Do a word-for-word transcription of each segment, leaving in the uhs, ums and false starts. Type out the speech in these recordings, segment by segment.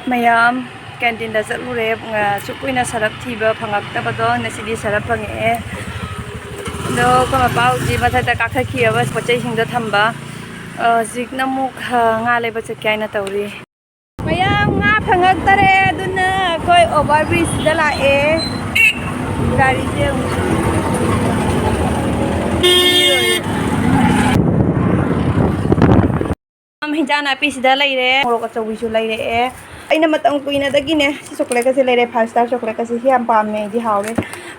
ꯃꯌꯥꯝ, ꯀꯦꯟꯇꯤꯟꯗ ꯆꯠꯂꯨꯔꯦ꯫ ꯑꯁꯨꯛ ꯀꯨꯏꯅ ꯁꯔꯞ ꯊꯤꯕ ꯐꯪꯉꯛꯇꯕꯗꯣ ꯉꯁꯤꯗꯤ ꯁꯔꯞ ꯐꯪꯉꯛꯑꯦ꯫ ꯑꯗꯣ ꯑꯩꯈꯣꯏ ꯃꯄꯥ ꯍꯧꯖꯤꯛ ꯃꯊꯛꯇ ꯀꯥꯈꯠꯈꯤꯑꯕ, ꯄꯣꯠ ꯆꯩꯁꯤꯡꯗꯣ ꯊꯝꯕ꯫ ꯑ, ꯍꯧꯖꯤꯛꯅ ꯑꯃꯨꯛ, ꯑ, ꯉꯥ ꯂꯩꯕ ꯆꯠꯀꯦ ꯍꯥꯏꯅ ꯇꯧꯔꯤ꯫ ꯃꯌꯥꯝ, ꯉꯥ ꯐꯪꯉꯛꯇꯔꯦ, ꯑꯗꯨꯅ ꯑꯩꯈꯣꯏ ꯑꯣꯚꯔ ꯕ꯭ꯔꯤꯖꯁꯤꯗ ꯂꯥꯛꯑꯦ꯫ ꯒꯥꯔꯤꯁꯦ ꯑꯃꯨꯛ ꯍꯤꯟꯖꯥꯡ ꯅꯥꯄꯤꯁꯤꯗ ꯂꯩꯔꯦ, ꯃꯣꯔꯣꯛ ꯑꯆꯧꯕꯤꯁꯨ ꯂꯩꯔꯛꯑꯦ꯫ ꯑꯩꯅ ꯃꯇꯝ ꯀꯨꯏꯅꯗꯒꯤꯅꯦ ꯁꯤ ꯆꯣꯀ꯭ꯂꯦꯠꯀꯁꯦ ꯂꯩꯔꯦ, ꯐꯥꯏꯚ ꯁ꯭ꯇꯥꯔ ꯆꯣꯀ꯭ꯂꯦꯠꯀꯁꯦ, ꯁꯤ ꯌꯥꯝ ꯄꯥꯝꯃꯦ, ꯑꯩꯗꯤ ꯍꯥꯎꯋꯦ꯫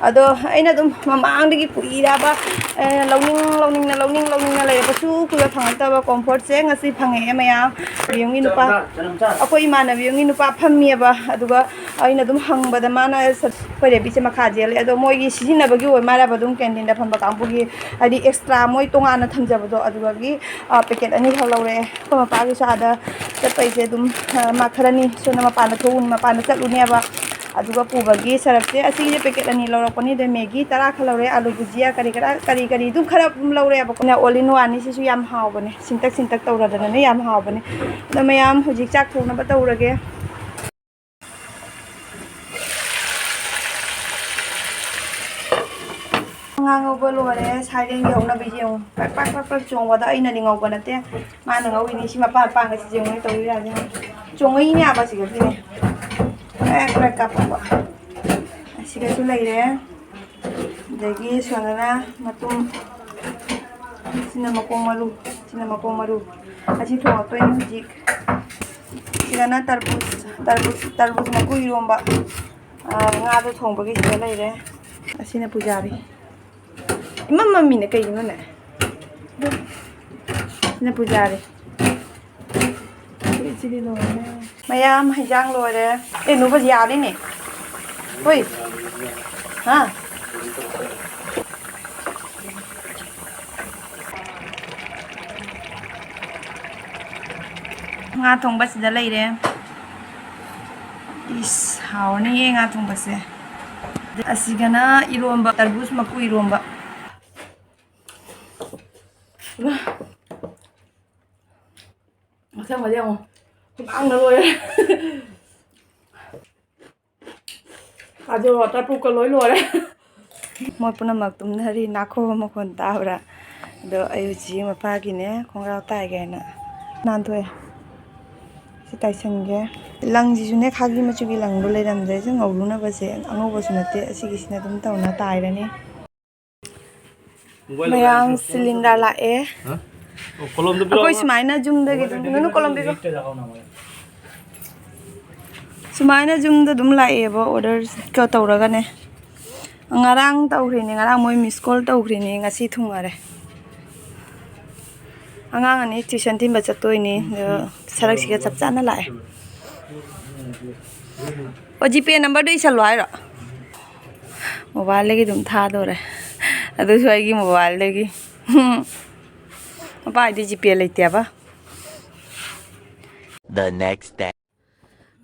ꯑꯗꯣ ꯑꯩꯅ ꯑꯗꯨꯝ ꯃꯃꯥꯡꯗꯒꯤ ꯀꯨꯏꯔꯕ, ꯑꯩꯅ ꯂꯧꯅꯤꯡ ꯂꯧꯅꯤꯡꯅ, ꯂꯧꯅꯤꯡ ꯂꯧꯅꯤꯡꯅ ꯂꯩꯔꯦ꯫ ꯀꯩꯁꯨ ꯀꯨꯏꯕ ꯐꯪꯉꯛꯇꯕ ꯀꯣꯝꯐꯣꯔꯠꯁꯦ ꯉꯁꯤ ꯐꯪꯉꯛꯑꯦ ꯃꯌꯥꯝ꯫ ꯌꯨꯝꯒꯤ ꯅꯨꯄꯥ, ꯑꯩꯈꯣꯏ ꯏꯃꯥꯟꯅꯕꯤ ꯑꯃꯒꯤ ꯅꯨꯄꯥ ꯐꯝꯃꯤꯑꯕ, ꯑꯗꯨꯒ ꯑꯩꯅ ꯑꯗꯨꯝ ꯍꯪꯕꯗ ꯃꯥꯅ ꯁ-, ꯑꯩꯈꯣꯏ ꯔꯦꯕꯤꯠꯁꯦ ꯃꯈꯥ ꯆꯦꯜꯂꯦ꯫ ꯑꯗꯣ ꯃꯣꯏꯒꯤ ꯁꯤꯖꯤꯟꯅꯕꯒꯤ ꯑꯣꯏ ꯃꯥꯜꯂꯦꯕ, ꯑꯗꯨꯝ ꯀꯦꯟꯇꯤꯟꯗ ꯐꯝꯕ ꯀꯥꯡꯕꯨꯒꯤ, ꯍꯥꯏꯗꯤ ꯑꯦꯛꯁꯇ꯭ꯔꯥ ꯃꯣꯏ ꯇꯣꯉꯥꯟꯅ ꯊꯝꯖꯕꯗꯣ, ꯑꯗꯨꯗꯒꯤ, ꯑ, ꯄꯦꯀꯦꯠ ꯑꯅꯤꯈꯛ ꯂꯧꯔꯛꯑꯦ꯫ ꯑꯩꯈꯣꯏ ꯃꯄꯥꯒꯤꯁꯨ ꯑꯥꯗ ꯆꯠꯄꯩꯁꯦ ꯑꯗꯨꯝ, ꯑ, ꯃꯥ ꯈꯔꯅꯤ ꯁꯣꯝꯗ ꯃꯄꯥꯟꯗ ꯊꯣꯛꯎ-, ꯃꯄꯥꯟꯗ ꯆꯠꯂꯨꯅꯦꯕ꯫ ꯑꯗꯨꯒ ꯄꯨꯕꯒꯤ ꯁꯔꯞꯁꯦ ꯑꯁꯤꯒꯤꯁꯦ ꯄꯦꯀꯦꯠ ꯑꯅꯤ ꯂꯧꯔꯛꯄꯅꯤ, ꯑꯗꯩ ꯃꯦꯒꯤ ꯇꯔꯥ ꯈꯔ ꯂꯧꯔꯦ, ꯑꯥꯂꯨ ꯚꯨꯖꯤꯌꯥ ꯀꯔꯤ ꯀꯔꯥ, ꯀꯔꯤ ꯀꯔꯤ ꯑꯗꯨꯝ ꯈꯔ ꯑꯗꯨꯝ ꯂꯧꯔꯛꯑꯦꯕꯀꯣ꯫ ꯑꯣꯜ ꯏꯟ ꯋꯥꯟꯅꯤ, ꯁꯤꯁꯨ ꯌꯥꯝ ꯍꯥꯎꯕꯅꯦ, ꯁꯤꯟꯇꯛ ꯁꯤꯟꯇꯛ ꯇꯧꯔꯗꯅꯅꯦ, ꯌꯥꯝ ꯍꯥꯎꯕꯅꯦ꯫ ꯑꯗꯣ ꯃꯌꯥꯝ ꯍꯧꯖꯤꯛ ꯆꯥꯛ ꯊꯣꯡꯅꯕ ꯇꯧꯔꯒꯦ꯫ ꯉꯥ ꯉꯧꯕ ꯂꯣꯏꯔꯦ꯫ ꯁꯥꯏꯗ ꯌꯦꯡꯉꯨ, ꯉꯧꯅꯕ ꯌꯦꯡꯉꯨ꯫ ꯄ꯭ꯔꯛ ꯄ꯭ꯔꯛ ꯄ꯭ꯔꯛ ꯄ꯭ꯔꯛ ꯆꯣꯡꯕꯗ ꯑꯩꯅꯗꯤ ꯉꯧꯕ ꯅꯠꯇꯦ, ꯃꯥꯅ ꯉꯧꯔꯤꯅꯤ꯫ ꯁꯤ ꯃꯄꯥꯟ ꯃꯄꯥꯟꯒꯁꯤ ꯌꯦꯡꯉꯨꯅꯦ, ꯇꯧꯔꯤ ꯌꯥꯁꯦ꯫ ꯆꯣꯡꯉꯛꯏꯅꯦ ꯍꯥꯏꯕ ꯁꯤꯒꯁꯤꯅꯦ꯫ ꯄ꯭ꯔꯛ ꯄ꯭ꯔꯛ ꯀꯥꯞꯄꯛꯄ꯫ ꯑꯁꯤꯒꯁꯨ ꯂꯩꯔꯦ꯫ ꯑꯗꯒꯤ ꯁꯣꯗꯅ ꯃꯇꯨꯝ, ꯁꯤꯅ ꯃꯈꯣꯡ ꯃꯔꯨ, ꯁꯤꯅ ꯃꯈꯣꯡ ꯃꯔꯨ꯫ ꯑꯁꯤ ꯊꯣꯡꯉꯛꯇꯣꯏꯅꯤ ꯍꯧꯖꯤꯛ꯫ ꯁꯤꯗꯅ ꯇꯔꯕꯨꯖ, ꯇꯔꯕꯨꯖ, ꯇꯔꯕꯨꯖ ꯃꯀꯨ ꯏꯔꯣꯝꯕ꯫ ꯑꯥ, ꯉꯥꯗꯣ ꯊꯣꯡꯕꯒꯤ ꯁꯤꯗ ꯂꯩꯔꯦ꯫ ꯑꯁꯤꯅ ꯄꯨꯖꯥꯔꯤ꯫ ꯏꯃꯝ ꯃꯝꯃꯤꯅꯦ ꯀꯩꯒꯤꯅꯣꯅꯦ? ꯁꯤꯅ ꯄꯨꯖꯥꯔꯤ꯫ ꯃꯌꯥꯝ ꯍꯩꯖꯥꯡ ꯂꯣꯏꯔꯦ꯫ ꯑꯦ, ꯅꯨꯕꯁꯤ ꯌꯥꯔꯤꯅꯦ꯫ ꯍꯣꯏ꯫ ꯍꯥ? ꯉꯥ ꯊꯣꯡꯕ ꯁꯤꯗ ꯂꯩꯔꯦ꯫ ꯏꯁ, ꯍꯥꯎꯔꯅꯤꯌꯦ ꯉꯥ ꯊꯣꯡꯕꯁꯦ꯫ ꯑꯁꯤꯒꯅ ꯏꯔꯣꯝꯕ, ꯇꯔꯕꯨꯖ ꯃꯀꯨ ꯏꯔꯣꯝꯕ꯫ ꯏꯃꯥ꯫ ꯑꯁꯦꯡꯕꯗꯤ ꯌꯦꯡꯉꯣ꯫ ꯍꯨꯃꯥꯡꯅ ꯂꯣꯏꯔꯦ꯫ ꯑꯗꯣ ꯑꯆꯥꯄꯣꯠꯀ ꯂꯣꯏ ꯂꯣꯏꯔꯦ꯫ ꯃꯣꯏ ꯄꯨꯝꯅꯃꯛ ꯇꯨꯝꯅꯔꯤ꯫ ꯅꯥꯈꯣꯛꯄ ꯃꯈꯣꯟ ꯇꯥꯕ꯭ꯔꯥ? ꯑꯗꯣ ꯑꯩ ꯍꯧꯖꯤꯛ ꯃꯄꯥꯒꯤꯅꯦ ꯈꯣꯡꯒ꯭ꯔꯥꯎ ꯇꯥꯏꯒꯦꯅ ꯅꯥꯟꯊꯣꯛꯑꯦ꯫ ꯁꯤ ꯇꯥꯏꯁꯟꯒꯦ꯫ ꯂꯪꯁꯤꯁꯨꯅꯦ ꯈꯥꯒꯤ ꯃꯆꯨꯒꯤ ꯂꯪꯗꯣ ꯂꯩꯔꯝꯗ꯭ꯔꯦ꯫ ꯁꯤ ꯉꯧꯔꯨꯅꯕꯁꯦ ꯑꯉꯧꯕꯁꯨ ꯅꯠꯇꯦ꯫ ꯑꯁꯤꯒꯤꯁꯤꯅ ꯑꯗꯨꯝ ꯇꯧꯅ ꯇꯥꯏꯔꯅꯤ꯫ ꯃꯌꯥꯝ ꯁꯤꯂꯤꯟꯗꯔ ꯂꯥꯛꯑꯦ꯫ ꯑꯩꯈꯣꯏ ꯁꯨꯃꯥꯏꯅ ꯌꯨꯝꯗꯒꯤ ꯑꯗꯨꯝ, ꯅꯨꯅꯨ ꯀꯣꯂꯝ ꯄꯤꯕꯤꯌꯨ꯫ ꯁꯨꯃꯥꯏꯅ ꯌꯨꯝꯗ ꯑꯗꯨꯝ ꯂꯥꯛꯑꯦꯕ, ꯑꯣꯔꯗꯔꯒ ꯇꯧꯔꯒꯅꯦ꯫ ꯉꯔꯥꯡ ꯇꯧꯈ꯭ꯔꯤꯅꯦ, ꯉꯔꯥꯡ ꯃꯣꯏ ꯃꯤꯁ ꯀꯣꯜ ꯇꯧꯈ꯭ꯔꯤꯅꯦ, ꯉꯁꯤ ꯊꯨꯡꯉꯔꯦ꯫ ꯑꯉꯥꯡ ꯑꯅꯤ ꯇ꯭ꯌꯨꯁꯟ ꯊꯤꯟꯕ ꯆꯠꯇꯣꯏꯅꯤ, ꯑꯗꯣ ꯁꯔꯛꯁꯤꯒ ꯆꯞ ꯆꯥꯅ ꯂꯥꯛꯑꯦ꯫ ꯑꯣ, ꯖꯤꯄꯦ ꯅꯝꯕꯔꯗꯣ ꯏꯁꯜꯂꯣ ꯍꯥꯏꯔꯣ? ꯃꯣꯕꯥꯏꯜꯗꯒꯤ ꯑꯗꯨꯝ ꯊꯥꯗꯣꯔꯦ꯫ ꯑꯗꯨꯁꯨ ꯑꯩꯒꯤ ꯃꯣꯕꯥꯏꯜꯗꯒꯤ꯫ ꯃꯄꯥꯒꯤꯗꯤ ꯖꯤꯄꯦ ꯂꯩꯇꯦꯕ꯫ The next day.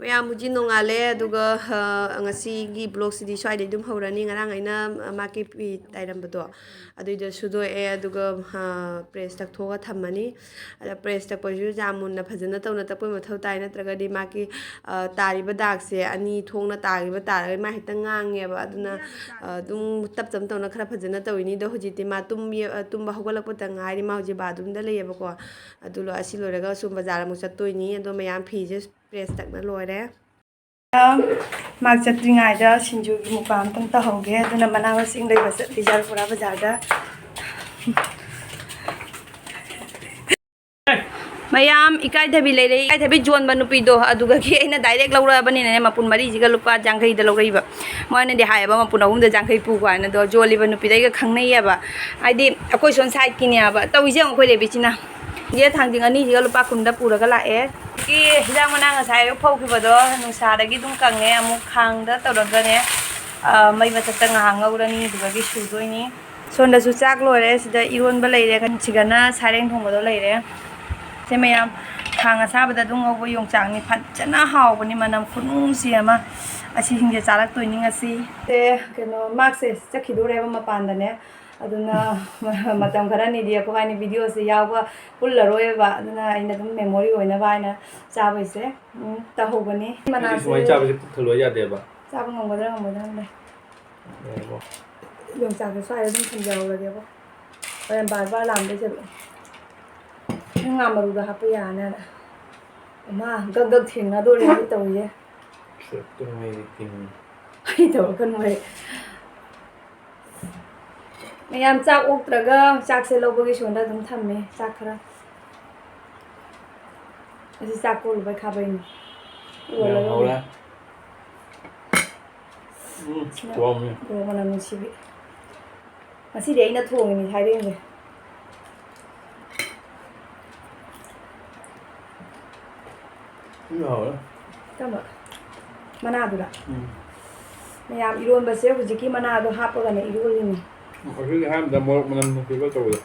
ꯃꯌꯥꯝ ꯍꯧꯖꯤꯛ ꯅꯣꯡꯉꯥꯜꯂꯦ, ꯑꯗꯨꯒ, ꯑ, ꯉꯁꯤꯒꯤ ꯕ꯭ꯂꯣꯛꯁꯤꯗꯤ ꯁ꯭ꯋꯥꯏꯗꯩ ꯑꯗꯨꯝ ꯍꯧꯔꯅꯤ꯫ ꯉꯔꯥꯡ ꯑꯩꯅ ꯃꯥꯒꯤ ꯐꯤ ꯇꯥꯏꯔꯝꯕꯗꯣ ꯑꯗꯨꯏꯗꯣ ꯁꯨꯗꯣꯛꯑꯦ, ꯑꯗꯨꯒ, ꯑ, ꯄ꯭ꯔꯦꯁ ꯇꯛꯊꯣꯛꯑꯒ ꯊꯝꯃꯅꯤ꯫ ꯑꯗ ꯄ꯭ꯔꯦꯁ ꯇꯛꯄꯁꯤꯁꯨ ꯌꯥꯝ ꯃꯨꯟꯅ ꯐꯖꯅ ꯇꯧꯅ ꯇꯛꯄꯩ ꯃꯊꯧ ꯇꯥꯏ, ꯅꯠꯇ꯭ꯔꯒꯗꯤ ꯃꯥꯒꯤ, ꯑ, ꯇꯥꯔꯤꯕ ꯗꯥꯛꯁꯦ ꯑꯅꯤ ꯊꯣꯛꯅ ꯇꯥꯈꯤꯕ ꯇꯥꯔꯒꯗꯤ ꯃꯥ ꯍꯦꯛꯇ ꯉꯥꯡꯉꯦꯕ꯫ ꯑꯗꯨꯅ, ꯑ, ꯑꯗꯨꯝ ꯇꯞ ꯇꯞ ꯇꯧꯅ ꯈꯔ ꯐꯖꯅ ꯇꯧꯔꯤꯅꯤ꯫ ꯑꯗꯣ ꯍꯧꯖꯤꯛꯇꯤ ꯃꯥ ꯇꯨꯝꯕꯤ-, ꯑ, ꯇꯨꯝꯕ ꯍꯧꯒꯠꯂꯛꯄꯗ ꯉꯥꯏꯔꯤ꯫ ꯃꯥ ꯍꯧꯖꯤꯛ ꯕꯥꯠꯔꯨꯝꯗ ꯂꯩꯌꯦꯕꯀꯣ꯫ ꯑꯗꯨ ꯂꯣꯏ-, ꯑꯁꯤ ꯂꯣꯏꯔꯒ ꯁꯨꯝ ꯕꯖꯥꯔ ꯑꯃꯨꯛ ꯆꯠꯇꯣꯏꯅꯤ꯫ ꯑꯗꯣ ꯃꯌꯥꯝ ꯐꯤꯁꯦ ꯄ꯭ꯔꯦꯁ ꯇꯛꯅ ꯂꯣꯏꯔꯦ꯫ ꯃꯥ ꯆꯠꯇ꯭ꯔꯤꯉꯩꯗ ꯁꯤꯡꯖꯨꯒꯤ ꯃꯨꯛꯕꯥꯡ ꯑꯝꯇꯪ ꯇꯧꯍꯧꯒꯦ꯫ ꯑꯗꯨꯅ ꯃꯅꯥ ꯃꯁꯤꯡ ꯂꯩꯕ ꯆꯠꯂꯤ ꯖꯥꯔꯄꯨꯔꯥ ꯕꯖꯥꯔꯗ꯫ ꯃꯌꯥꯝ ꯏꯀꯥꯏꯊꯕꯤ ꯂꯩꯔꯦ꯫ ꯏꯀꯥꯏꯊꯕꯤ ꯌꯣꯟꯕ ꯅꯨꯄꯤꯗꯣ ꯑꯗꯨꯗꯒꯤ ꯑꯩꯅ ꯗꯥꯏꯔꯦꯛ ꯂꯧꯔꯛꯑꯕꯅꯤꯅꯅꯦ, ꯃꯄꯨꯟ ꯃꯔꯤꯁꯤꯒ ꯂꯨꯄꯥ ꯌꯥꯡꯈꯩꯗ ꯂꯧꯔꯛꯏꯕ꯫ ꯃꯣꯏꯅꯗꯤ ꯍꯥꯏꯌꯦꯕ, "ꯃꯄꯨꯟ ꯑꯍꯨꯝꯗ ꯌꯥꯡꯈꯩ ꯄꯨꯀꯣ" ꯍꯥꯏꯅ꯫ ꯑꯗꯣ ꯌꯣꯜꯂꯤꯕ ꯅꯨꯄꯤꯗ ꯑꯩꯒ ꯈꯪꯅꯩꯌꯦꯕ꯫ ꯍꯥꯏꯗꯤ ꯑꯩꯈꯣꯏ ꯁꯣꯝ ꯁꯥꯏꯠꯀꯤꯅꯦꯕ꯫ ꯇꯧꯔꯤꯁꯦ ꯌꯦꯡꯉꯣ ꯑꯩꯈꯣꯏ ꯔꯦꯕꯤꯠꯁꯤꯅ꯫ ꯌꯦ ꯊꯥꯡꯖꯤꯡ ꯑꯅꯤꯁꯤꯒ ꯂꯨꯄꯥ ꯀꯨꯟꯗ ꯄꯨꯔꯒ ꯂꯥꯛꯑꯦ꯫ ꯍꯧꯖꯤꯛꯀꯤ ꯍꯤꯟꯖꯥꯡ ꯃꯅꯥ ꯉꯁꯥꯏ ꯑꯌꯨꯛ ꯐꯧꯈꯤꯕꯗꯣ ꯅꯨꯡꯁꯥꯗꯒꯤ ꯑꯗꯨꯝ ꯀꯪꯉꯦ꯫ ꯑꯃꯨꯛ ꯈꯥꯡꯗ ꯇꯧꯔꯒꯅꯦ, ꯑ, ꯃꯩ ꯃꯊꯛꯇ ꯉꯥꯏꯍꯥꯛ ꯉꯧꯔꯅꯤ, ꯑꯗꯨꯗꯒꯤ ꯁꯨꯗꯣꯏꯅꯤ꯫ ꯁꯣꯝꯗꯁꯨ ꯆꯥꯛ ꯂꯣꯏꯔꯦ꯫ ꯁꯤꯗ ꯏꯔꯣꯟꯕ ꯂꯩꯔꯦ, ꯁꯤꯒꯅ ꯁꯥꯔꯦꯡ ꯊꯣꯡꯕꯗꯣ ꯂꯩꯔꯦ꯫ ꯁꯦ ꯃꯌꯥꯝ, ꯈꯥꯡ ꯑꯁꯥꯕꯗ ꯑꯗꯨꯝ ꯉꯧꯕ ꯌꯣꯡꯆꯥꯛꯅꯤ꯫ ꯐꯖꯅ ꯍꯥꯎꯕꯅꯤ, ꯃꯅꯝ ꯈꯨꯅꯨꯡꯁꯤ ꯑꯃ꯫ ꯑꯁꯤꯁꯤꯡꯁꯦ ꯆꯥꯔꯛꯇꯣꯏꯅꯤ ꯉꯁꯤ꯫ ꯁꯦ, ꯀꯩꯅꯣ, ꯃꯥꯛꯁꯦ ꯆꯠꯈꯤꯗꯣꯔꯦꯕ ꯃꯄꯥꯟꯗꯅꯦ꯫ ꯑꯗꯨꯅ ꯃꯇꯝ ꯈꯔꯅꯤꯗꯤ ꯑꯩꯈꯣꯏꯕꯥꯅꯤ ꯚꯤꯗꯤꯑꯣꯁꯦ ꯌꯥꯎꯕ ꯄꯨꯜꯂꯔꯣꯏꯕ꯫ ꯑꯗꯨꯅ ꯑꯩꯅ ꯑꯗꯨꯝ ꯃꯦꯃꯣꯔꯤ ꯑꯣꯏꯅꯕ ꯍꯥꯏꯅ ꯆꯥꯕꯩꯁꯦ, ꯎꯝ, ꯇꯧꯍꯧꯕꯅꯤ꯫ ꯍꯥꯏꯗꯤ ꯃꯅꯥꯁꯦ ꯁꯨꯃꯥꯏꯅ ꯆꯥꯕꯁꯦ ꯄꯨꯛ ꯊꯜꯂꯣ ꯌꯥꯗꯦꯕ꯫ ꯆꯥꯕ ꯉꯝꯒꯗ꯭ꯔꯥ ꯉꯝꯃꯣꯏꯗ꯭ꯔꯥ ꯈꯪꯗꯦ꯫ ꯌꯥꯏꯀꯣ꯫ ꯌꯣꯡꯆꯥꯛꯁꯦ ꯁ꯭ꯋꯥꯏꯗ ꯑꯗꯨꯝ ꯊꯝꯖꯍꯧꯔꯒꯦꯕꯣ꯫ ꯍꯣꯔꯦꯟ ꯕꯥꯔ ꯕꯥꯔ ꯂꯥꯝꯗꯣꯏꯁꯦ꯫ ꯉꯥ ꯃꯔꯨꯗ ꯍꯥꯞꯄ ꯌꯥꯅꯦꯅ꯫ ꯏꯃꯥ, ꯒꯛ ꯒꯛ ꯊꯦꯡꯅꯗꯣꯔꯦ ꯑꯩ ꯇꯧꯔꯤꯁꯦ꯫ ꯁꯦꯠꯇꯨꯝ ꯑꯩꯗꯤ ꯊꯤꯡꯉꯤ꯫ ꯑꯩ ꯇꯧꯔꯛꯀꯅꯨ ꯑꯩ꯫ ꯃꯌꯥꯝ ꯆꯥꯛ ꯑꯣꯛꯇ꯭ꯔꯒ ꯆꯥꯛꯁꯦ ꯂꯧꯕꯒꯤ ꯁꯣꯝꯗ ꯑꯗꯨꯝ ꯊꯝꯃꯦ꯫ ꯆꯥꯛ ꯈꯔ꯫ ꯑꯁꯤ ꯆꯥꯛ ꯀꯣꯜꯂꯨꯕꯩ ꯈꯥꯕꯩꯅꯤ꯫ ꯌꯥꯝ ꯍꯧꯔꯦ꯫ ꯎꯝ, ꯁꯤꯅ ꯍꯥꯎꯔꯝꯅꯤ꯫ ꯃꯣꯔꯣꯛ ꯃꯅꯝ ꯅꯨꯡꯁꯤꯕꯤ꯫ ꯉꯁꯤꯗꯤ ꯑꯩꯅ ꯊꯣꯡꯉꯤꯅꯤ ꯍꯥꯏꯔꯛꯏꯁꯦ꯫ ꯁꯤꯅ ꯍꯥꯎꯔꯦ꯫ ꯀꯔꯝꯕ? ꯃꯅꯥꯗꯨꯔ? ꯎꯝ꯫ ꯃꯌꯥꯝ ꯏꯔꯣꯟꯕꯁꯦ ꯍꯧꯖꯤꯛꯀꯤ ꯃꯅꯥꯗꯣ ꯍꯥꯞꯄꯒꯅꯦ ꯏꯔꯣꯜꯂꯤꯅꯤ꯫ ꯑꯁꯤꯗꯤ ꯍꯥꯏꯔꯝꯗ ꯃꯣꯔꯣꯛ ꯃꯅꯝ ꯅꯨꯡꯁꯤꯕ ꯇꯧꯕꯗꯣ꯫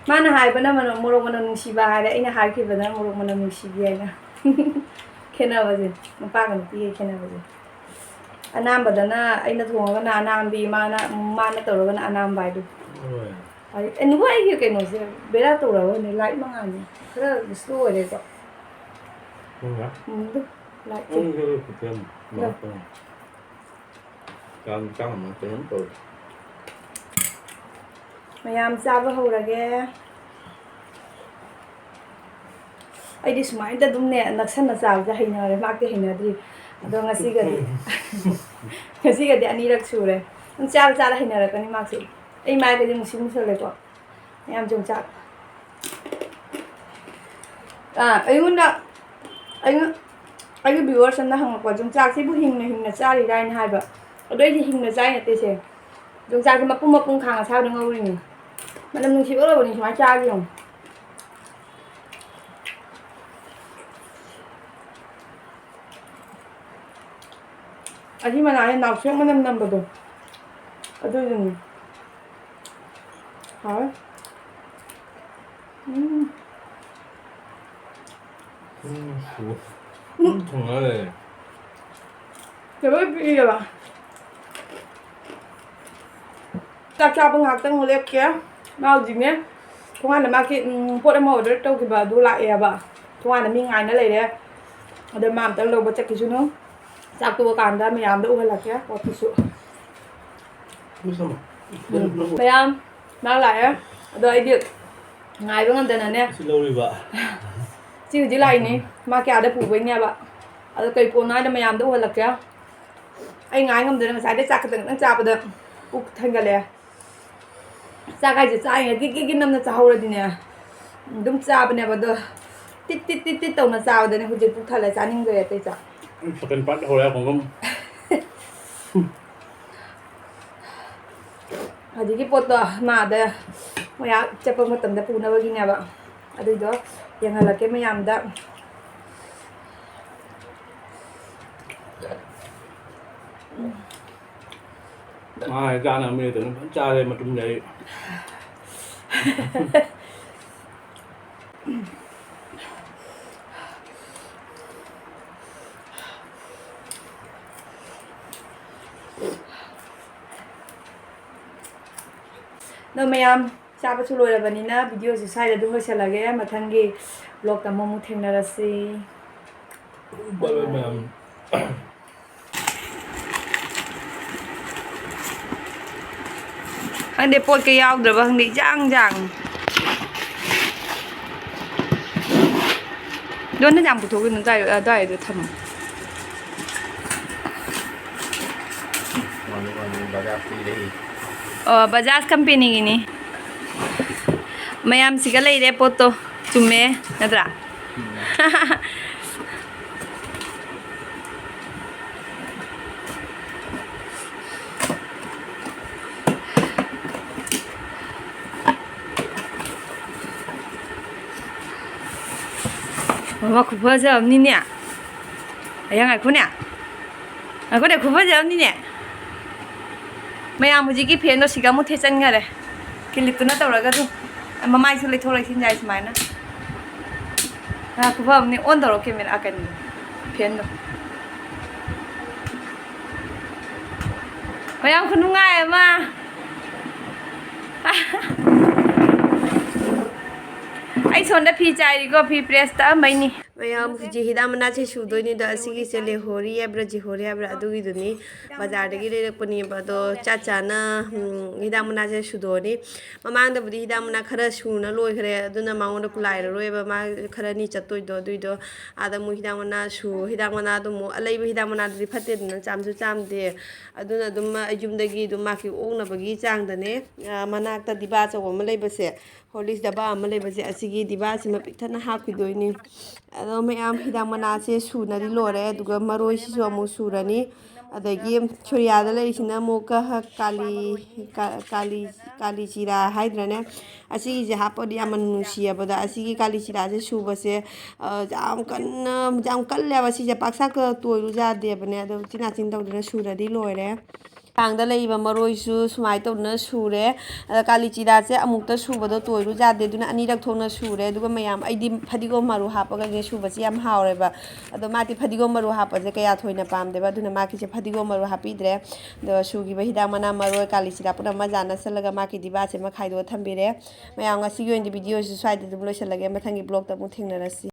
ꯃꯥꯅ ꯍꯥꯏꯕꯅ ꯃꯅꯝ-, ꯃꯣꯔꯣꯛ ꯃꯅꯝ ꯅꯨꯡꯁꯤꯕ ꯍꯥꯏꯔꯦ, ꯑꯩꯅ ꯍꯥꯏꯈꯤꯕꯅ ꯃꯣꯔꯣꯛ ꯃꯅꯝ ꯅꯨꯡꯁꯤꯕꯤ ꯍꯥꯏꯅ꯫ ꯈꯦꯠꯅꯕꯁꯦ, ꯅꯨꯄꯥꯒ ꯅꯨꯄꯤꯒ ꯈꯦꯠꯅꯕꯁꯦ꯫ ꯑꯅꯥꯝꯕꯗꯅ ꯑꯩꯅ ꯊꯣꯡꯉꯒꯅ ꯑꯅꯥꯝꯕꯤ, ꯃꯥꯅ, ꯃꯥꯅ ꯇꯧꯔꯒꯅ ꯑꯅꯥꯝꯕ ꯍꯥꯏꯗꯣ꯫ ꯍꯣꯏ꯫ ꯑꯩ, ꯑꯦ, ꯅꯕꯨ ꯑꯩꯒꯤ ꯀꯩꯅꯣꯁꯦ ꯕꯦꯔꯥ ꯇꯧꯔꯕꯅꯦ, ꯂꯥꯏꯠ ꯃꯉꯥꯜꯁꯦ ꯈꯔ ꯁ꯭ꯂꯣ ꯑꯣꯏꯔꯦꯀꯣ꯫ ꯈꯪꯗꯦ꯫ ꯎꯝ, ꯑꯗꯨ ꯂꯥꯏꯠꯁꯦ꯫ ꯅꯪꯁꯨ ꯈꯤꯇꯪ ꯂꯥꯏꯠ꯫ ꯃꯥꯄꯜ꯫ ꯌꯥꯝ ꯆꯥꯡ ꯑꯃ ꯀꯩꯅꯣꯝ ꯇꯧꯔꯦ꯫ ꯃꯌꯥꯝ ꯆꯥꯕ ꯍꯧꯔꯒꯦ꯫ ꯑꯩꯗꯤ ꯁꯨꯃꯥꯏꯅ ꯑꯗꯨꯝꯅꯦ ꯅꯛꯁꯟꯅ ꯆꯥꯕꯁꯦ ꯍꯩꯅꯔꯦ, ꯃꯥꯛꯇꯤ ꯍꯩꯅꯗ꯭ꯔꯤ꯫ ꯑꯗꯣ ꯉꯁꯤꯒꯗꯤ, ꯉꯁꯤꯒꯗꯤ ꯑꯅꯤꯔꯛ ꯁꯨꯔꯦ꯫ ꯑꯗꯨꯝ ꯆꯥꯔ ꯆꯥꯔ ꯍꯩꯅꯔꯛꯀꯅꯤ ꯃꯥꯛꯁꯨ꯫ ꯑꯩ ꯃꯥꯏꯒꯗꯤ ꯃꯨꯁꯤ ꯃꯨꯁꯜꯂꯦꯀꯣ꯫ ꯃꯌꯥꯝ ꯌꯣꯡꯆꯥꯛ꯫ ꯑꯥ, ꯑꯩꯉꯣꯟꯗ, ꯑꯩꯉꯣꯟ-, ꯑꯩꯒꯤ viewers ꯑꯃꯅ ꯍꯪꯉꯛꯄ, "ꯌꯣꯡꯆꯥꯛꯁꯤꯕꯨ ꯍꯤꯡꯅ ꯍꯤꯡꯅ ꯆꯥꯔꯤꯔꯥ?" ꯍꯥꯏꯅ ꯍꯥꯏꯕ꯫ ꯑꯗꯣ ꯑꯩꯗꯤ ꯍꯤꯡꯅ ꯆꯥꯏ ꯅꯠꯇꯦꯁꯦ꯫ ꯌꯣꯡꯆꯥꯛꯁꯦ ꯃꯄꯨꯝ ꯃꯄꯨꯝ ꯈꯥꯡ ꯑꯁꯥꯕꯗ ꯉꯧꯔꯤꯅꯤ꯫ ꯃꯅꯝ ꯅꯨꯡꯁꯤꯕ ꯂꯣꯏꯔꯕꯅꯤ, ꯁꯨꯃꯥꯏꯅ ꯆꯥꯔꯗꯤ ꯌꯦꯡꯉꯨ꯫ ꯑꯁꯤ ꯃꯅꯥꯁꯦ ꯅꯥꯎꯁꯦꯛ ꯃꯅꯝ ꯅꯝꯕꯗꯣ, ꯑꯗꯨꯗꯨꯅꯤ꯫ ꯍꯥꯎꯋꯦ꯫ ꯎꯝ꯫ ꯎꯝ, ꯁꯨ-, ꯎꯝ, ꯊꯨꯡꯉ ꯂꯩꯔꯦ꯫ ꯂꯣꯏ ꯄꯤꯛꯑꯦꯕ꯫ ꯆꯥꯛ ꯆꯥꯕ ꯉꯥꯏꯍꯥꯛꯇꯪ ꯂꯦꯞꯀꯦ꯫ ꯃꯥ ꯍꯧꯖꯤꯛꯅꯦ ꯊꯣꯡꯒꯥꯟꯗ ꯃꯥꯒꯤ, ꯎꯝ, ꯄꯣꯠ ꯑꯃ order ꯇꯧꯈꯤꯕ ꯑꯗꯨ ꯂꯥꯛꯑꯦꯕ꯫ ꯊꯣꯡꯒꯥꯟꯗ ꯃꯤ ꯉꯥꯏꯅ ꯂꯩꯔꯦ꯫ ꯑꯗ ꯃꯥ ꯑꯝꯇꯪ ꯂꯧꯕ ꯆꯠꯈꯤꯁꯅꯨ꯫ ꯆꯥꯛ ꯇꯣꯛꯑꯀꯥꯟꯗ ꯃꯌꯥꯝꯗ ꯎꯍꯜꯂꯛꯀꯦ ꯄꯣꯠꯇꯨꯁꯨ꯫ ꯃꯌꯥꯝ ꯃꯥ ꯂꯥꯛꯑꯦ꯫ ꯑꯗꯣ ꯑꯩꯗꯤ ꯉꯥꯏꯕ ꯉꯝꯗꯅꯅꯦ꯫ ꯁꯤ ꯂꯧꯔꯤꯕ꯫ ꯁꯤ ꯍꯧꯖꯤꯛ ꯂꯥꯛꯏꯅꯤ꯫ ꯃꯥ ꯀꯌꯥꯗ ꯄꯨꯕꯩꯅꯦꯕ꯫ ꯑꯗꯣ ꯀꯩ ꯄꯣꯠꯅꯣ ꯍꯥꯏꯅ ꯃꯌꯥꯝꯗ ꯎꯍꯜꯂꯛꯀꯦ꯫ ꯑꯩ ꯉꯥꯏ ꯉꯝꯗꯅ ꯉꯁꯥꯏꯗꯩ ꯆꯥꯛ ꯈꯛꯇꯪ ꯈꯛꯇꯪ ꯆꯥꯕꯗ ꯄꯨꯛ ꯊꯟꯒꯠꯂꯛꯑꯦ꯫ ꯆꯥꯛ ꯍꯥꯏꯁꯦ ꯆꯥꯔꯤꯉꯩ ꯒꯤꯛ ꯒꯤꯛ ꯒꯤꯛ ꯅꯝꯅ ꯆꯥꯍꯧꯔꯗꯤꯅꯦ ꯑꯗꯨꯝ ꯆꯥꯕꯅꯦꯕ꯫ ꯑꯗꯣ ꯇꯤꯠ ꯇꯤꯠ ꯇꯤꯠ ꯇꯤꯠ ꯇꯧꯅ ꯆꯥꯕꯗꯅꯦ ꯍꯧꯖꯤꯛ ꯄꯨꯛ ꯊꯜꯂꯦ, ꯆꯥꯅꯤꯡꯗ꯭ꯔꯦ ꯑꯇꯩ ꯆꯥꯛ꯫ ꯁꯦꯀꯦꯟ ꯄꯥꯔꯠ ꯍꯧꯔꯦ ꯈꯣꯡꯒꯨꯝ꯫ ꯍꯧꯖꯤꯛꯀꯤ ꯄꯣꯠꯇꯣ ꯃꯥꯗ ꯃꯣꯏ ꯑꯥ ꯆꯠꯄ ꯃꯇꯝꯗ ꯄꯨꯅꯕꯒꯤꯅꯦꯕ꯫ ꯑꯗꯨꯏꯗꯣ ꯌꯦꯡꯍꯜꯂꯛꯀꯦ ꯃꯌꯥꯝꯗ꯫ ꯃꯥ ꯆꯥꯅꯕ ꯃꯤ ꯂꯩꯇꯕꯅꯤꯅ ꯐꯖꯅ ꯆꯥꯔꯦ ꯃꯇꯨꯝꯗꯩ꯫ ꯑꯗꯣ ꯃꯌꯥꯝ ꯆꯥꯕꯁꯨ ꯂꯣꯏꯔꯕꯅꯤꯅ videoꯁꯤ ꯁ꯭ꯋꯥꯏꯗ ꯑꯗꯨꯝ ꯂꯣꯏꯁꯤꯜꯂꯒꯦ꯫ ꯃꯊꯪꯒꯤ vlogꯇ ꯑꯃꯨꯛ, ꯑꯃꯨꯛ ꯊꯦꯡꯅꯔꯁꯤ꯫ Bye bye ꯃꯌꯥꯝ꯫ ꯈꯪꯗꯦ, ꯄꯣꯠꯀ ꯌꯥꯎꯗ꯭ꯔꯕ ꯈꯪꯗꯦ, ꯏꯆꯥꯡ ꯆꯥꯡ꯫ ꯗꯣꯟꯗ ꯌꯥꯝ ꯄꯨꯊꯣꯛꯈꯤꯅꯨ, ꯑꯗꯨꯋꯥꯏ-, ꯑꯗꯨꯋꯥꯏꯗ ꯊꯝꯃꯣ꯫ ꯃꯥꯅꯤ, ꯃꯥꯅꯤ, ꯕꯖꯥꯖꯀꯤ ꯂꯩ꯫ ꯑꯣ, ꯕꯖꯥꯖ ꯀꯝꯄꯦꯅꯤꯒꯤꯅꯤ꯫ ꯃꯌꯥꯝꯁꯤꯒ ꯂꯩꯔꯦ ꯄꯣꯠꯇꯣ꯫ ꯆꯨꯝꯃꯦ, ꯅꯠꯇ꯭ꯔꯥ? ꯎꯝ꯫ ꯃꯃꯥ ꯈꯨꯐꯖ ꯑꯃꯅꯤꯅꯦ꯫ ꯑꯌꯥ, ꯉꯥꯏꯈꯣꯅꯦ꯫ ꯉꯥꯏꯈꯣꯅꯦ, ꯈꯨꯐꯖ ꯑꯃꯅꯤꯅꯦ꯫ ꯃꯌꯥꯝ ꯍꯧꯖꯤꯛꯀꯤ fanꯗꯣ ꯁꯤꯒ ꯑꯃꯨꯛ ꯊꯦꯠꯆꯟꯈꯔꯦ꯫ Clipꯇꯨꯅ ꯇꯧꯔꯒ ꯑꯗꯨꯝ ꯃꯃꯥꯏꯁꯨ ꯂꯩꯊꯣꯛ ꯂꯩꯁꯤꯟ ꯌꯥꯏ ꯁꯨꯃꯥꯏꯅ꯫ ꯑ, ꯈꯨꯐ ꯑꯃꯅꯤ꯫ On ꯇꯧꯔꯣ camera, ꯑ, ꯀꯩꯅꯣ, fanꯗꯣ꯫ ꯃꯌꯥꯝ ꯈꯨꯅꯨꯡꯉꯥꯏ ꯑꯃ꯫ ꯑꯩ ꯁꯣꯝꯗ ꯐꯤ ꯆꯥꯏꯔꯤꯀꯣ, ꯐꯤ press ꯇꯛꯑꯝꯕꯩꯅꯤ꯫ ꯃꯌꯥꯝ ꯍꯧꯖꯤꯛ ꯍꯤꯗꯥꯛ ꯃꯅꯥꯁꯦ ꯁꯨꯗꯣꯏꯅꯤꯗꯣ, ꯑꯁꯤꯒꯤꯁꯦ ꯂꯦꯍꯣꯔꯤ ꯍꯥꯏꯕ꯭ꯔꯥ ꯖꯤꯍꯣꯔꯤ ꯍꯥꯏꯕ꯭ꯔꯥ ꯑꯗꯨꯒꯤꯗꯨꯅꯤ꯫ ꯕꯖꯥꯔꯗꯒꯤ ꯂꯩꯔꯛꯄꯅꯦꯕ꯫ ꯑꯗꯣ ꯆꯥ ꯆꯥꯅ, ꯎꯝ, ꯍꯤꯗꯥꯛ ꯃꯅꯥꯁꯦ ꯁꯨꯗꯣꯛꯑꯅꯤ꯫ ꯃꯃꯥꯡꯗꯕꯨꯗꯤ ꯍꯤꯗꯥꯛ ꯃꯅꯥ ꯈꯔ ꯁꯨꯅ ꯂꯣꯏꯈ꯭ꯔꯦ, ꯑꯗꯨꯅ ꯃꯉꯣꯟꯗ ꯀꯨꯂꯥꯏꯔꯔꯣꯏꯕ, ꯃꯥ ꯈꯔꯅꯤ ꯆꯠꯇꯣꯏꯗꯣ꯫ ꯑꯗꯨꯏꯗꯣ ꯑꯥꯗ ꯑꯃꯨꯛ ꯍꯤꯗꯥꯛ ꯃꯅꯥ ꯁꯨ ꯍꯤꯗꯥꯛ ꯃꯅꯥꯗꯣ ꯑꯃꯨꯛ, ꯑꯂꯩꯕ ꯍꯤꯗꯥꯛ ꯃꯅꯥꯗꯨꯗꯤ ꯐꯠꯇꯦꯗꯅ, ꯆꯥꯝꯁꯨ ꯆꯥꯝꯗꯦ꯫ ꯑꯗꯨꯅ ꯑꯗꯨꯝ ꯃꯥ ꯌꯨꯝꯗꯒꯤ ꯑꯗꯨꯝ ꯃꯥꯒꯤ ꯑꯣꯛꯅꯕꯒꯤ ꯆꯥꯡꯗꯅꯦ, ꯑ, ꯃꯅꯥꯛꯇ ꯗꯤꯕꯥ ꯑꯆꯧꯕ ꯑꯃ ꯂꯩꯕꯁꯦ, ꯍꯣꯔꯂꯤꯛꯁ ꯗꯕꯥ ꯑꯃ ꯂꯩꯕꯁꯦ, ꯑꯁꯤꯒꯤ ꯗꯤꯕꯥꯁꯤꯃ ꯄꯤꯛ ꯊꯟꯅ ꯍꯥꯞꯈꯤꯗꯣꯏꯅꯤ꯫ ꯑꯗꯣ ꯃꯌꯥꯝ ꯍꯤꯗꯥꯛ ꯃꯅꯥꯁꯦ ꯁꯨꯅꯗꯤ ꯂꯣꯏꯔꯦ, ꯑꯗꯨꯒ ꯃꯔꯣꯏꯁꯤꯁꯨ ꯑꯃꯨꯛ ꯁꯨꯔꯅꯤ꯫ ꯑꯗꯒꯤ ꯁꯨꯔꯤꯌꯥꯗ ꯂꯩꯔꯤꯁꯤꯅ ꯑꯃꯨꯛꯀ ꯀꯥꯂꯤ, ꯀꯥ-, ꯀꯥꯂꯤ, ꯀꯥꯂꯤ ꯆꯤꯔꯥ ꯍꯥꯏꯗ꯭ꯔꯅꯦ, ꯑꯁꯤꯒꯤꯁꯦ ꯍꯥꯞꯄꯗꯤ ꯌꯥꯝꯅ ꯅꯨꯡꯁꯤꯌꯦꯕꯗ꯫ ꯑꯁꯤꯒꯤ ꯀꯥꯂꯤ ꯆꯤꯔꯥꯁꯦ ꯁꯨꯕꯁꯦ, ꯑ, ꯌꯥꯝ ꯀꯟꯅ, ꯌꯥꯝ ꯀꯜꯂꯦꯕ꯫ ꯁꯤꯁꯦ ꯄꯥꯛ ꯆꯥꯛꯀ ꯇꯣꯏꯔꯨ ꯌꯥꯗꯦꯕꯅꯦ꯫ ꯑꯗꯣ ꯎꯆꯤꯟ ꯅꯥꯆꯤꯟ ꯇꯧꯗꯅ ꯁꯨꯔꯗꯤ ꯂꯣꯏꯔꯦ꯫ ꯈꯥꯡꯗ ꯂꯩꯔꯤꯕ ꯃꯔꯣꯏꯁꯨ ꯁꯨꯃꯥꯏꯅ ꯇꯧꯗꯅ ꯁꯨꯔꯦ꯫ ꯑꯗ ꯀꯥꯂꯤ ꯆꯤꯔꯥꯁꯦ ꯑꯃꯨꯛꯇ ꯁꯨꯕꯗꯣ ꯇꯣꯏꯔꯨ ꯌꯥꯗꯦ, ꯑꯗꯨꯅ ꯑꯅꯤꯔꯛ ꯊꯣꯛꯅ ꯁꯨꯔꯦ꯫ ꯑꯗꯨꯒ ꯃꯌꯥꯝ, ꯑꯩꯗꯤ ꯐꯗꯤꯒꯣꯝ ꯃꯔꯨ ꯍꯥꯞꯄꯒꯅꯦ ꯁꯨꯕꯁꯦ ꯌꯥꯝ ꯍꯥꯎꯔꯦꯕ꯫ ꯑꯗꯣ ꯃꯥꯗꯤ ꯐꯗꯤꯒꯣꯝ ꯃꯔꯨ ꯍꯥꯞꯄꯁꯦ ꯀꯌꯥ ꯊꯣꯏꯅ ꯄꯥꯝꯗꯦꯕ, ꯑꯗꯨꯅ ꯃꯥꯒꯤꯁꯦ ꯐꯗꯤꯒꯣꯝ ꯃꯔꯨ ꯍꯥꯞꯄꯤꯗ꯭ꯔꯦ꯫ ꯑꯗꯣ ꯁꯨꯈꯤꯕ ꯍꯤꯗꯥꯛ ꯃꯅꯥ, ꯃꯔꯣꯏ, ꯀꯥꯂꯤ ꯆꯤꯔꯥ ꯄꯨꯝꯅꯃꯛ ꯃꯖꯥ ꯅꯠꯁꯜꯂꯒ ꯃꯥꯒꯤ ꯗꯤꯕꯥꯁꯦ ꯑꯃ ꯈꯥꯏꯗꯣꯛꯑ ꯊꯝꯕꯤꯔꯦ꯫ ꯃꯌꯥꯝ, ꯉꯁꯤꯒꯤ ꯑꯣꯏꯅꯗꯤ ꯚꯤꯗꯤꯑꯣꯁꯤ ꯁ꯭ꯋꯥꯏꯗ ꯑꯗꯨꯝ ꯂꯣꯏꯁꯤꯜꯂꯒꯦ꯫ ꯃꯊꯪꯒꯤ ꯕ꯭ꯂꯣꯛꯇ ꯑꯃꯨꯛ ꯊꯦꯡꯅꯔꯁꯤ꯫